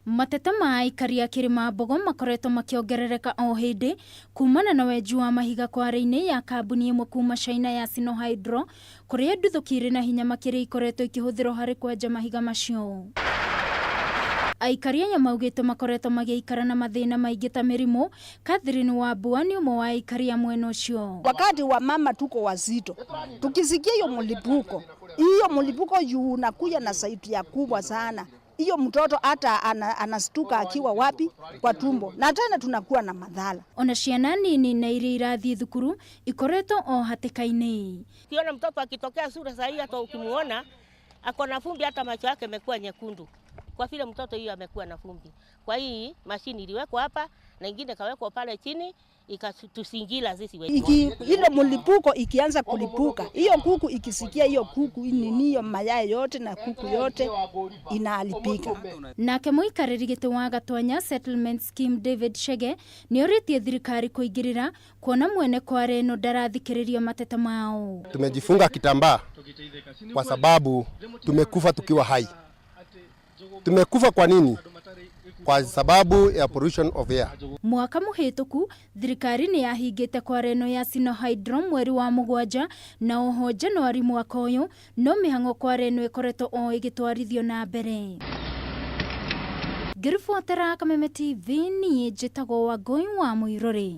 Mateta ma aikari a Kĩrĩma-mbogo makoretwo makĩongerereka o hĩndĩ kumana na wenji wa mahiga kware-inĩ ya kambuni ĩmwe kuma China ya Sinohydro kũrĩa nduthũki irĩ na hinya makĩria ikoretwo ikĩhũthĩrwo harĩ kwenja mahiga macio. Aikari aya maugĩte makoretwo magĩikara na mathĩna maingĩ ta mĩrimũ. Catherine Wambua nĩ ũmwe wa aikari a mwena ũcio. Wakati wa mama tuko wazito, tukisikia hiyo mlipuko, hiyo mlipuko juu unakuja na sauti ya kubwa sana, hiyo mtoto hata anastuka akiwa wapi kwa tumbo, na tena tunakuwa na madhara. Ona ciana nini na iria irathiĩ thukuru ikoretwo o hatĩka-inĩ. Ukiona mtoto akitokea sura sahihi, hata ukimuona ako na vumbi, hata macho yake yamekuwa nyekundu kwa vile mtoto hiyo amekuwa na vumbi. Kwa hii mashini iliwekwa hapa na ingine kawekwa pale chini ikatusingira sisi wenyewe. Ile mlipuko ikianza kulipuka, hiyo kuku ikisikia hiyo kuku nini, hiyo mayai yote na kuku yote inaharibika. Nake mũikarĩri gĩtĩ wa Gatwanya Settlement Scheme David Chege nĩ orĩtie thirikari kũingĩrĩra kuona mwene kware ĩno ndarathikĩrĩria mateta mao. Tumejifunga kitambaa kwa sababu tumekufa tukiwa hai. Tumekufa kwa nini? Kwa sababu ya pollution of air. Mwaka mũhĩtũku thirikari nĩ yahingĩte kware ĩno ya Sinohydro mweri wa 7 na oho Januari mwaka ũyũ, no mĩhang'o kware ĩno ĩkoretwo o ĩgĩtwarithio na mbere. Ngĩribotera Kameme TV, niĩ njĩtagwo Wangũi wa Mũirũrĩ.